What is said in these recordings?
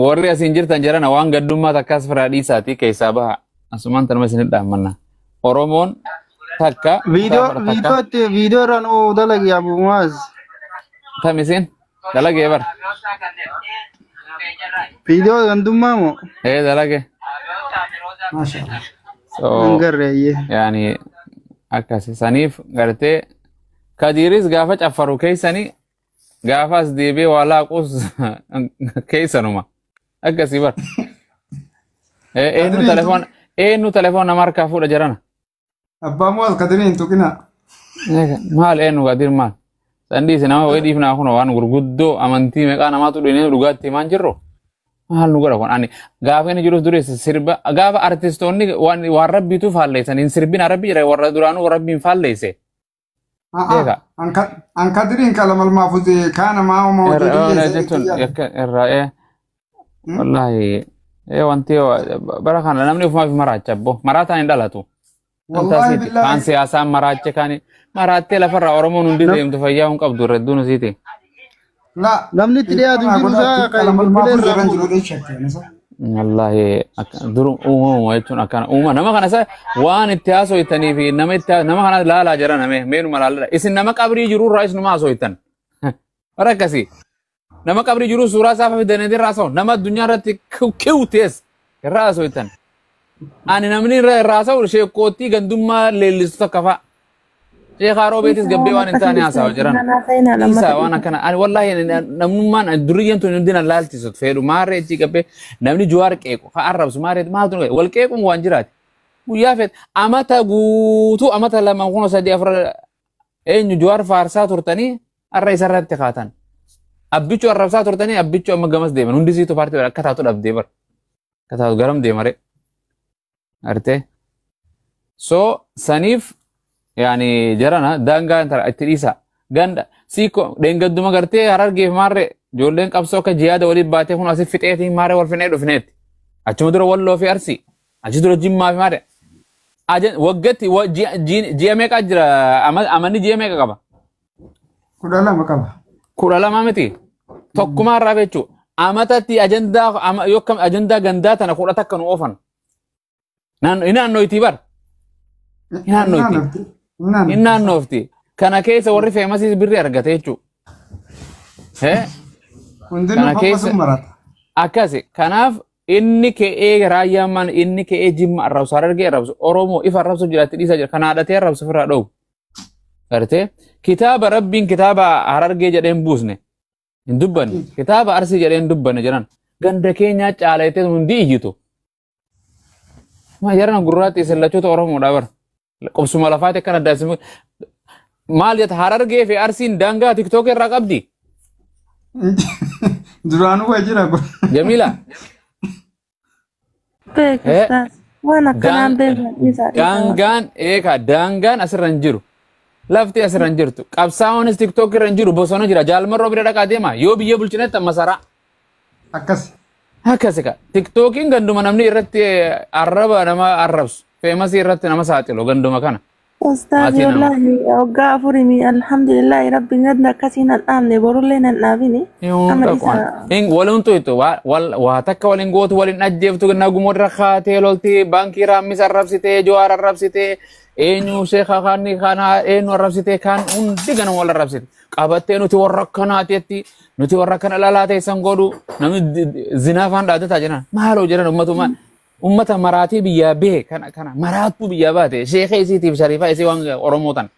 Warri asiin jirtan jirana waan gaddummaa takkaas firaa dhiisaatii keessaa baha. Asumaan tanuma isin dhaammanna. Oromoon takka Viidiyoo viidiyoo itti viidiyoo irra nu dalagi Abu Muaz. Tam isin dalagee bar. Viidiyoo gandummaa moo? Ee, dalage. Maasha Allah. So Hin garre ayyee. Yaani akkasi saniif gartee Kadiiris gaafa caffaru keessanii, gaafa as deebi'ee waa laaqus keessanuma akkasii bar. Eenyu Kadiriin telefoon, eenyu telefoon nama harkaa fuudha jirana? Abbaa Muwaaz, Kadirii hin tuqina. Maal, eenyu Kadir maal? Sandiisi nama wayii dhiifnaa kun waan gurguddoo amantii meeqaa namaatu dhufee dhugaatti himaan jirru. Maal nu godha kun? Ani gaafa inni jirus dureessa sirba gaafa artistoonni waan rabbiitu faalleessan hin sirbina, rabbi jira, warra duraanuu rabbiin faalleesse. Beeka. An Kadiriin qalamal maafuzi kaana maa Irraa jechuun yakka irraa wallaahi wanti bara kana namni ofumaaf maraacha abbo maraataan hin dhalatu. Wallaahi Kaan billaahi. siyaasaan maraache, kaan maraattee lafarraa Oromoon hundi deemtu fayyaa hin qabdu irra hedduun isiiti. La. Namni itti dhiyaatu hin jiru isaa kan Qalamal bilbila maafuzi irraa irra fuudhu. jiru dheeshatte. Wallaahi dur uumama jechuun akkana uuma nama kana isa waan itti haasofitanii fi nama itti nama kana laalaa jira name meenuma laalaa isin nama qabrii jiru irraa isinuma haasoftan bara akkasii nama qabrii jiru suuraa isaa fidanii irraa haasa'u, nama addunyaa irratti kiwtees irraa haasoftan. Ani namni irraa haasa'u sheekootii gandummaa leellistu takka fa'a. Sheekaa Roobeetis gabbee waan hin taane haasa'aa jiran. Dhiisaa waan akkana. Ani wallaahi namnummaan duriyyeen tun hundi na laalchisu fedhu maarree achi gabbee namni Jawaar qeequ haa arrabsu maarree maaltu nu wal qeequun waan jiraati. Guyyaa feet amata guutuu amata 2 kun 3 4 eenyu Jawaar faarsaa turtanii har'a isarratti kaatan. Abbichuu arrabsaa turtanii abbichuu amma gamas deeman hundi siitu paartii akka taatu dhabdee bara. Akka taatu garam deemare. Artee. So saniif yaani jarana daangaa intala itti dhiisa. Ganda siiko dheengadduma gartee Harargeef maarree ijoolleen qabsoo akka jiyaada waliin baatee kun asii fixeetiin maarree wal finee dhufneetti. Achuma dura Walloo fi Arsii. Achi dura Jimmaa fi maarree. Waggatti ji'a meeqa jira? Amanni ji'a meeqa qaba? 12 qaba. 12 miti. Tokkumaa irraa jechuudha. Amatatti ajandaa yookaan ajandaa gandaa tana 11 nu oofan. Hin naannoyti bar. Hin naannoyti. Hin naannoofti. Kana keessa warri feemasiis birri argate jechuudha. Hundinuu Kana keessa fammasuu marata. Akkasi. Kanaaf inni ka'ee raayyaan mana inni ka'ee Jimma arrabsu, Harargee arrabsu, Oromoo ifa arrabsu jiraatti dhiisaa jira. Kana haadhatee arrabsu ofirraa dhoowwu. Gartee kitaaba rabbiin kitaaba Harargee jedhee hin buusne. Hin dubbanne. Kitaaba Arsii jedhee hin dubbanne jedhan. Ganda keenyaa caalattee hundi iyyitu. Ma jarana gurraatti isin lachoota Oromoodha bara. Qubsuma lafaati akkana adda isin maal jetta? Harargee fi Arsiin daangaa TikTok irraa qabdi. Duraanuu waa jira kun. Jamiila. Beeku ustaas. Waan akkanaan beekan dhiisaa dhiisaa. Daangaan eekaa daangaan asirra hin jiru. Lafti asirra hin jirtu. Qabsaa'onis TikTok irra hin jiru. Bosona jira. Jaalmarroo bira dhaqaa deema. Yoo biyya bulchinetti amma saraa. Akkas. Akkasi ka. TikTokiin ganduma namni irratti arraba nama arrabsu. Feemasii irratti nama saaxilu ganduma kana. Ustaas Maatii nama. Wallaahi waggaa afurii alhamdulillahi rabbiin ganda akkasii nan dhaabne, borullee nan dhaabini. Amma dhiisaa. Hin waliin tuytu waa takka waliin gootu, waliin ajjeeftu, nagumoota kaatee lolti baankii raammis arrabsitee, Jawaar arrabsitee, eenyu sheeka kaanni kana eenyu arrabsitee, kaan hundi ganama wal arrabsite qabattee nuti warra akkanaati, nuti warra akkana lalaa teessan godhu, namni zinaa faan dhaadataa jiran maaloo jedhan ummatuma ummata maraatii biyyaa bahe kana kana maraattuu biyyaa baate sheekee isiitiif shariifaa isii waan Oromoo tan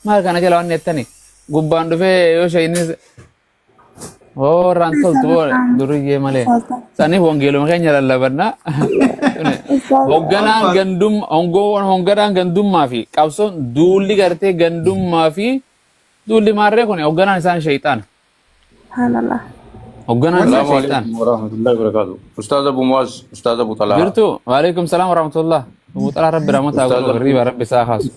maal kana jala waan jettani gubbaan dhufee yoo shayinnis Warraan toltu duriyyee malee. Saniif wangeeluma keenya lallabannaa. Hoogganaan gandummaa, hoogganaan gandummaa fi qabsoon duulli gartee gandummaa fi duulli maarree kun hoogganaan isaan shayxaana. Subhanallah. Hoogganaan isaan Assalamu shayxaana. alaikum warahmatullahi wabarakatuh. Ustaz Abu Muaz, Ustaz Abu Talha. Jirtu, waalaikum salaam warahmatullah. Abu Talha rabbi rahmata Ustaz godhu hirriba rabbi isaa kaasu.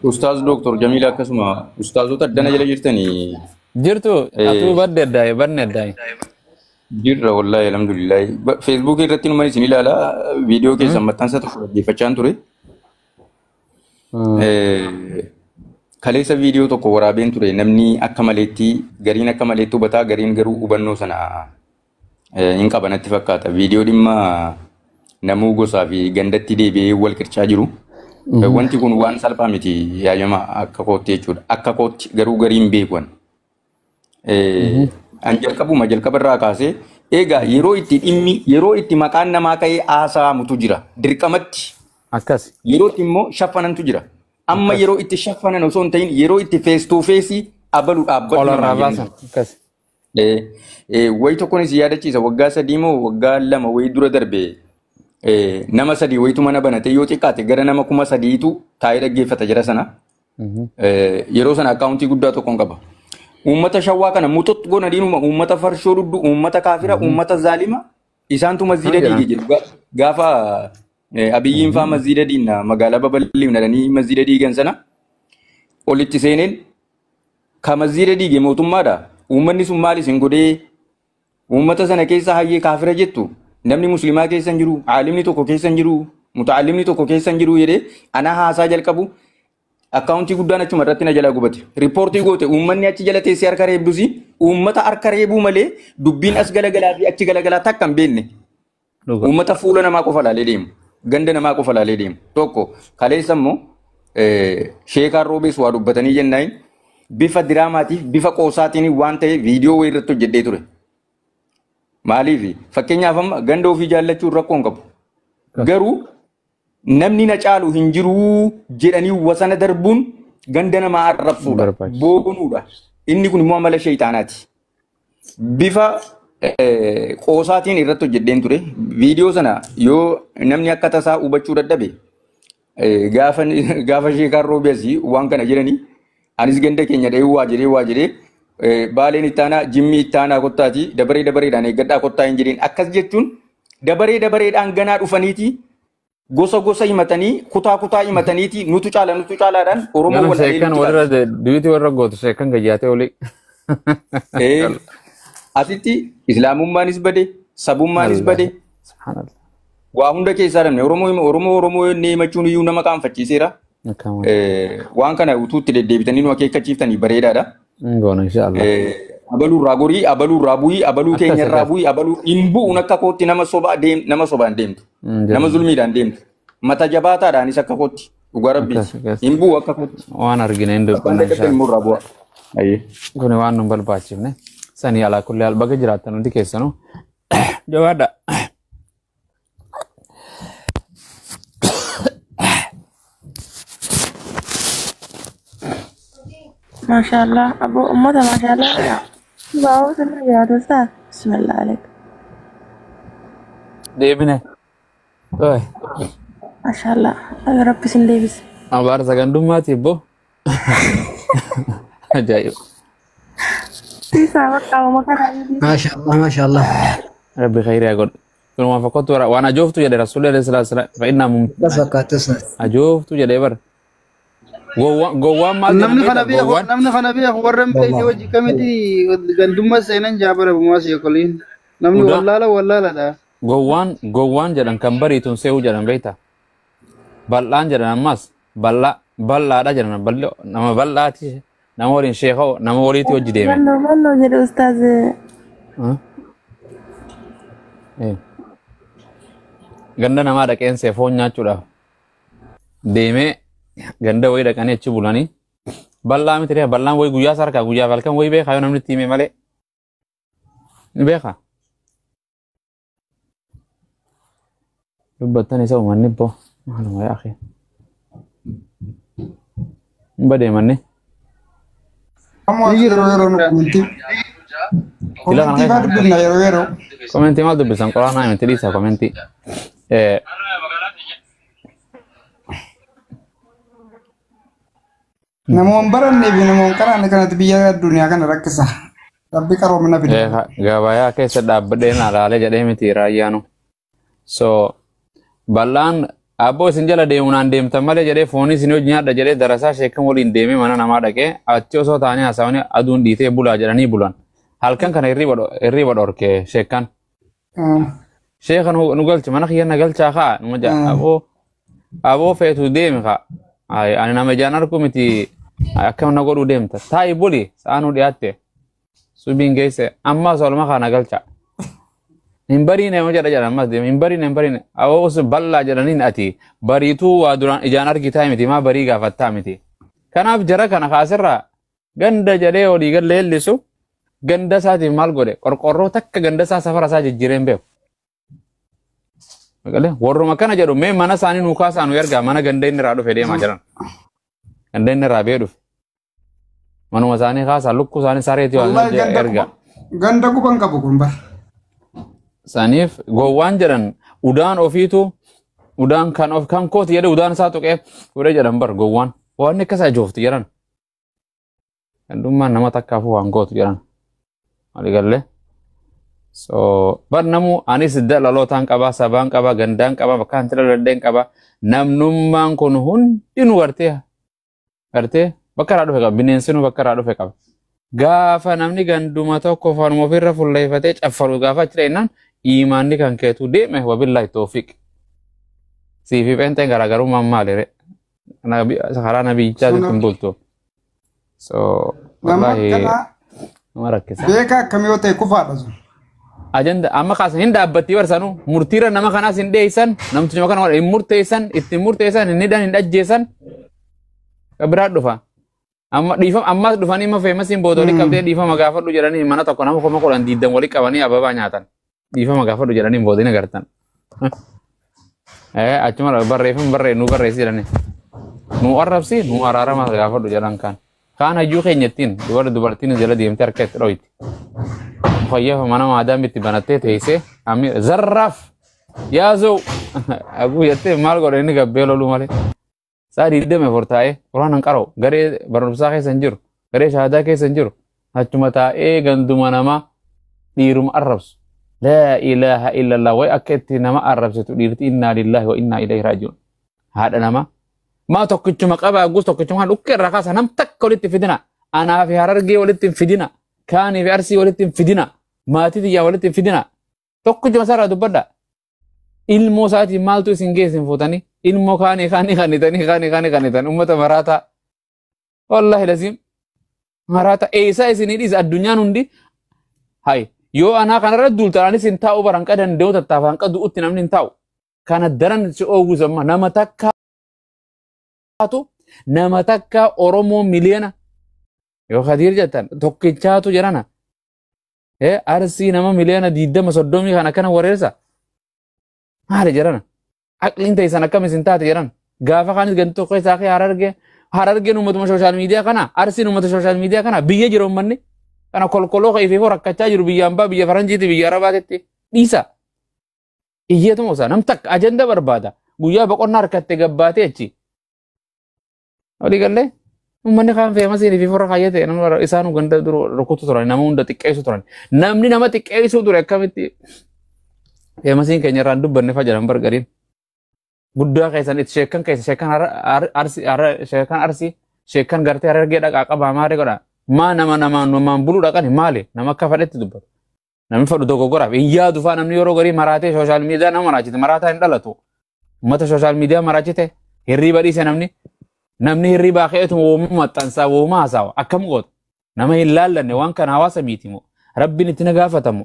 Ustaz Dr. Jamila akkasuma ustaazota addana jala jirtanii. Jirtu, atuu badde addaaye badne addaaye. Jirra wallahi, alhamdulillah. Facebook irratti numa isin ilaala, viidiyoo keessan maxxansa tokko dhaggeeffachaan ture. Kaleessa viidiyoo tokko waraabeen ture, namni akka maleetti gariin akka maleetti hubataa, gariin garuu hubannoo sana Hin qaba natti fakkaata. Viidiyoo dhimma namuu gosaa fi gandatti deebi'ee wal qircaa jiru. Wanti kun waan salphaa miti yaayama akka kootti jechuudha. Akka kootti garuu gariin beekuan. An jalqabuma jalqaba irraa kaasee egaa yeroo itti dhimmi yeroo itti maqaan namaa ka'ee haasa'amutu jira. Dirqamatti Akkas. yeroo itti immoo shaffanantu jira. Amma yeroo itti shaffanan osoo hin ta'in yeroo itti face to face abalu dhaabbatu Qolarraa namaa jennu. baasan. Akkas. Wayi tokkoon si yaadachiisa waggaa 3 moo waggaa 2 wayii dura darbe nama 3 wayitu mana banate yoo xiqqaate gara nama 3000tu taa'ee dhaggeeffata jira sana. Yeroo sana akkaawuntii guddaa tokkoon qaba. Uummata shawwaa kana muxux goona diinuma uummata farshoo dhudhu uummata kaafira uummata zaalima isaantu masjiida diige jedhu gaafa Abiyyiin faa masjiida diinna magaalaa babal'ifna jedhanii masjiida diigan sana olitti seeneen ka masjiida diige mootummaadha. Uummanni sun maal isin godhee uummata sana keessa hayyee kaafira jettu namni musliimaa keessa hin jiru aalimni tokko keessa hin jiru mutaallimni tokko keessa hin jiru jedhee ana haasaa jalqabu akkaawuntii guddaan achuma irratti na jalaa gubate. Riippoortii goote uummanni achi jala teessee harka reebdusi uummata harka reebuu malee dubbiin as galagalaa fi achi galagalaa takka hin beekne. Uummata fuula namaa qofa laalee deemu. Ganda namaa qofa laalee deemu. Tokko kaleessa immoo sheekaan roobees waa dubbatanii jennaan bifa diraamaatiif bifa qoosaatiin waan ta'e viidiyoo wayii irratti hojjedhee ture. Maaliif fakkeenyaaf amma ganda ofii jaallachuun rakkoo hin qabu. Garuu namni na caalu hin jiruu jedhanii wasana darbuun ganda namaa arrabsuudha. Boonuudha. Inni kun immoo amala sheeyxaanaati. Bifa qoosaatiin irratti hojjedheen ture. Viidiyoo sana yoo namni akka tasaa hubachuu dadhabe gaafa sheekaan roobees waan kana jedhanii anis ganda keenya dhahee waa jedhee baaleen ittaanaa jimmi ittaanaa kottaati dabaree dabareedhaan eeggadhaa kottaa hin jedheen akkas jechuun dabaree dabareedhaan ganaa dhufaniiti gosa gosa himatanii kutaa kutaa himataniiti nutu caala nutu caalaadhaan Oromoo Ganam wal sheekan dhahee warra duuti warra gootu sheekan gayyaatee olii. Asitti islaamummaanis bade sabummaanis bade Subhaanallah. waa hunda keessaa dhabne Oromoo Oromoo Oromoo inni himachuun iyyuu nama qaanfachiiseera. Waan kana utuu itti deddeebitanii nu akeekkachiiftanii bareedaadha. Goona inshaallah. Abaluu irraa gorii, abaluu irraa bu'ii, abaluu Akkas keenya irraa akkas. bu'ii, abaluu hin bu'uun akka kootti nama sobaa deem nama sobaan deemtu. Nama zulmiidhaan deemtu. Mata jabaataadhaanis akka kootti dhugaa rabbiiti. Akkas akkas. Hin bu'u akka kootti. Waan argine hin Abbaan dubbanna dadhabde inshaallah. immoo irraa bu'a. Ayyee. Kuni waan nu barbaachifne. Sanii alaa kulli haal baga jiraattan hundi keessanuu. Jabaadha. Maashaallah. Abbo uummata maashaallah. Baa'oo sirna jiraatu isaa. Bismillah aleek. Deebine. Oy. Maashaallah. Aga rabbi sin deebise. Abaarsa gandummaati ibbo. Ajaa'iba. Siisaa bakka uuma kanaa. Maashaallah maashaallah. Rabbi khayrii haa godhu. Kunumaan fakkoottu waan ajooftu jedhe Rasuulli alayhi salaatu wasalaam. Fa'innaa mum Akkas fakkaata ustaas. ajooftu jedhee bara. Gowwaan maal jedhan Namni kana beektaa? beeku Gowwaan namni kana beeku warra hin beekne hojii kamitti gandummaa seenan jaabara bumaas eekoliin. Namni Udaa wallaala wallaaladha. gowwaan jedhan kan bariituun see'uu jedhan beektaa? Bal'aan jedhan ammas bal'aadha jedhan nama bal'aati nama waliin sheekoo nama waliitti hojii deeme. Malloo malloo jedhe ustaaz. Ganda namaa dhaqeen foon nyaachuudhaaf deemee ganda wayii dhaqanii achi bulanii bal'aa miti bal'aan wayii guyyaa sarkaa guyyaa halkan wayii beekaa yoo namni itti hime malee ni beekaa. Dubbattan isa uummanni boo maaluma yaa akhi hin badeemanne Ammoo Ni jira yeroo yeroo nu ni jira. komentii Ila kana komentii faa keessa dubbifna yeroo yeroo. komentii maal dubbisan qoraanaa miti dhiisa komentii. Namoonni barannee fi namoonni qaraanne kanatti biyya addunyaa kana rakkisa. Rabbi qaroomina fide. Gabayaa keessa dhaabbadhee na ilaalee jedhee miti raayyaanu. So bal'aan abboo isin jala deemuunaan deemtan malee jedhee foonii isin hojii nyaadha jedhee darasaa sheekan waliin deemee mana namaa dhaqee achi osoo taa'anii haasawanii aduun dhiitee bulaa jedhanii bulan. Halkan kana hirriba dhorke sheekan. Sheekan nu galche mana kiyya na galchaa kaa numa jedha aboo feetu deemi kaa. Ani nama ijaan argu miti akkam na godhuu deemta. Taa'i buli sa'aa nu dhiyaatte. Subiin geesse ammas olma kana galcha. Hin bariine ma jedha jedhan ammas deema hin bariine hin bariine. Awoo bal'aa jedhaniin ati bariituu waa duraan ijaan argitaa miti maa barii gaafattaa miti. Kanaaf jara kana kaasirraa ganda jedhee olii gad leellisu ganda isaatiif maal godhe qorqorroo takka ganda isaa safara isaa jijjiiree hin beeku. Warruma kana jedhu mee mana isaanii nuu kaasaa nu ergaa mana ganda inni irraa dhufe deemaa jiran. Ganda inni irraa bee dhufe. Manuma isaanii kaasaa lukkuu isaanii sareetii waan ergaa. Ganda guban qabu kun bar. Saniif gowwaan jedhan udaan ofiitu udaan kan of kan kooti jedhe udaan isaa tuqee fuudhee jedhan bar gowwaan. Waan akkas ajoofti jedhan. Gandummaan nama takkaafuu waan gootu jedhan. Waliigallee. So bar namu anis dhalootaan qabaa sabaan qabaa gandaan qabaa bakka hanti dhaladheen qabaa namnummaan kun hundinuu gartee gartee bakka irraa dhufe qaba bineensinuu bakka irraa dhufe qaba. Gaafa namni ganduma tokko faanuma ofirra fuulleeffatee caffaru gaafa achi dhaqnaan iimaanni kan keetu deeme wabillaahi toofiq. Siifi pheenxeen garaagarummaan maali ree? Karaa nabiyichaatti hin bultu. So wallaahi nama rakkisa. Beekaa akkamii yoo ta'e kufaadha sun. Ajanda amma kaasan hin dhaabbattii barsanuu murtiirra nama kanaas hin dhiyeessan namtichuma kana hin murteessan ittiin murteessan hin hidhan hin dhajjeessan biraa dhufa. Amma dhiifama ammas dhufanii ma feemasiin booda walii qabdee dhiifama gaafadhu jedhanii mana tokko nama 10,000 20 walii qabanii ababaa nyaatan. Dhiifama gaafadhu jedhanii booda hin agartan. Achuma barreeffama barree nu barreessi jedhanii. Nu arrabsi nu araarama gaafadhu jedhan kaan. Kaan hayyuu keenya ittiin dubartiin jala deemtee harka itti dhoyti. Fayyafa mana maadaam itti banattee teessee amir zarraaf yaazoo aguu jettee maal godhe inni gabbee loluu malee. Saa 24 taa'ee quraan hin qara'u garee barumsaa keessa hin jiru garee shahaadaa keessa hin jiru achuma taa'ee ganduma namaa dhiiruma arrabsu. Laa ilaaha illallah wayi akka itti nama arrabsitu dhiirti innaa lillaahi wa innaa ilayhi raaji'uun. Haadha namaa maa tokkichuma qabaa gus tokkichuma kan dhukkee irraa kaasa nam takka walitti fidina anaa fi harargee walitti hin fidina kaanii fi arsii walitti hin fidina maatii xiyyaa walitti hin fidina tokkichuma isaarraa dubbadha. Ilmoo isaatiin maaltu isin geessin fuutanii ilmoo kaanii kaanii kanitanii kaanii kaanii kanitan uummata maraataa. Wallaahi laziim maraataa eessaa isinii dhiisa addunyaan hundi hayi yoo anaa kanarra duultan anis hin taa'u baran qadan danda'u tattaafaan qadu utti namni hin taa'u kana daran si oowwisamma nama takkaatu nama takka Oromoo miliyoona yoo Khadiir jettan tokkichaatu jedhana Arsii nama miliyoona 20 30 kan akkana wareersa maali jedhana aqliin teessan akkam isin taate jedhan gaafa kaanis ganti tokko isaa kee harargee harargeen uummatuma sooshaal miidiyaa kana Arsiin uummata sooshaal miidiyaa kana biyya jira uummanni kana kolkoloo ka'eefii rakkachaa jiru biyya ambaa biyya faranjiiti biyya arabaatitti dhiisa iyyeetuma isaa nam takka ajanda barbaada guyyaa boqonnaa harkatte gabbaatee achi walii gallee uummanni kaan feemasiin fi forra kaayyate nama isaanuu ganda dura rukutu turan nama hunda xiqqeessu turan namni nama xiqqeessuu ture akkamitti feemasiin keenya irraan dubbanne fa jedhan bargariin guddaa keessan itti sheekkan keessa sheekkan arsii sheekkan arsii sheekkan gartee harargee dhaqaa qabaa maali godha maa nama namaan buluu dhaqani maali nama akka fadhetti dubbatu namni fadhu dogoggoraaf hin yaadu faa namni yeroo garii maraatee sooshaal miidiyaa nama maraachite maraataa hin dhalatu uummata sooshaal miidiyaa maraachite hirriiba dhiise namni hirriibaa ka'eetuma wooma maxxansaa wooma haasawa akkam goota nama hin laallanne waan kana hawaasa miiti moo rabbiin itti na gaafatamu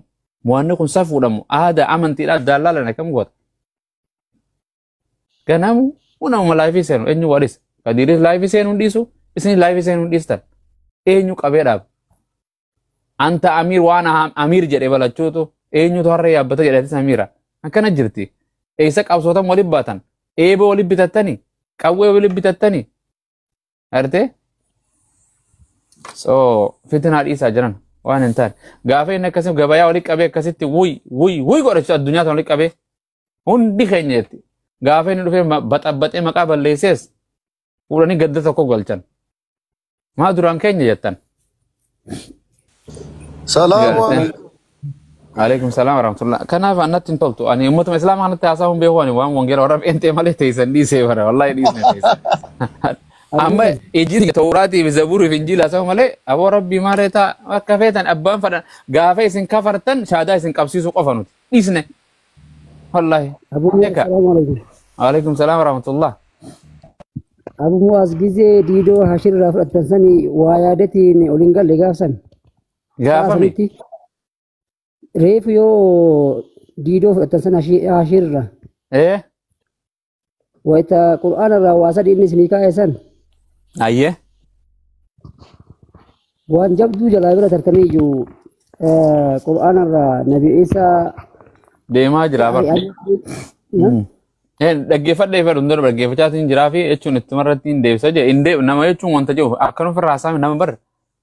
waanni kun safuudhamu aadaa amantiidhaa addaan laallanne akkam goota. Ganaamu nama laayifii seenu eenyu wadhis Kadiiris laayifii seenu hin dhiisu isin laayifii seenu hin dhiistan eenyu qabee dhaaba. Anta amiir waan amiir jedhee balachuutu eenyutu harree yaabbata jedheetis amiira akkana jirti eessa qabsootan waliin baatan eeboo waliin bitattanii qawwee waliin bitattanii artee so fitinaa dhiisaa jiran waan hin taane gaafa inni akkasii gabayaa waliin qabee akkasitti wuy wuy wuy godhachiisu addunyaa waliin qabee hundi keenya jetti gaafa inni dhufee baxabbaxee maqaa balleessees fuudhanii gadda tokko galchan maa duraan keenya jettan. Salaamu alaikum. Alaikum salaam warahmatullah. Kanaaf annatti hin toltu. Ani uummatuma islaamaa kanatti haasa'uun beeku ani waan wangeela warra pheenxee malee teessan dhiisee bara wallaahi dhiisne teessan. Amma ijji Tawraatii fi Zabuurii fi Injiilaa haasa'u malee aboo rabbii maalee ta'a akka feetan abbaan fadhan gaafa isin kafartan shaadaa isin qabsiisuu qofa nuti dhiisne. Wallaahi. Alaikum salaam warahmatullah. Abu Muaz gizee diidoo hashir irraa fudhatan sanii waa yaadatiin oliin galle gaafsan. Gaafame. Reefu yoo Diidoo fudhattan sana Hashiirra. Wayita Qur'aana irraa waa sadii inni isinii kaa'e san. Ayyee. Waan jabduu jalaa bira tartanii iyyuu Qur'aana irraa Nabi Isaa Deemaa jira bara. Dhaggeeffadhee fedhu hunduu dhaggeeffachaatiin jiraa fi jechuun ittuma irratti hin deebisa jee hin deebi nama jechuun wanta jiru akkan ofirraa haasa'ame nama bar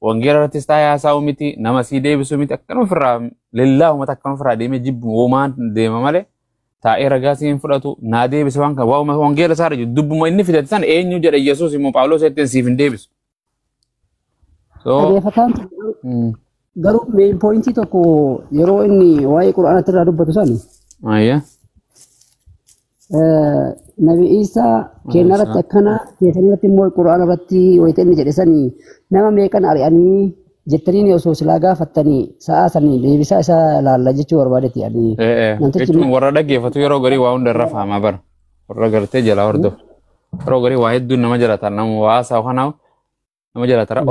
wangeela irrattis taa'ee haasa'u miti nama sii deebisu miti akkan ofirraa lillaa uummata akkan ofirraa deemee jibbu homaan deema malee taa'ee ragaa siin fudhatu naa deebisa waan kana waa'uma wangeela isaa jiru dubbuma inni fidate san eenyu jedha Yesuus immoo Phaawulos ittiin siif hin deebisu. Dhaggeeffataan garuu main pointii tokko yeroo inni waa'ee Qur'aanatti irraa dubbatu san Ayya. Nabi Isaa kennaa irratti akkana keessan irratti immoo Qur'aana irratti wayita inni jedhe sanii nama meeqan ari'anii jettanii osoo silaa gaafattanii sa'aa sanii deebisaa isaa laalla jechuu barbaadetti ani. Namtichi Jechuun warra dhaggeeffatu yeroo garii waa hunda irra faamaa bara. Warra gartee jalaa hordofu. Yeroo garii waa hedduun nama jalata nama waa haasa'u kanaaf nama jalata.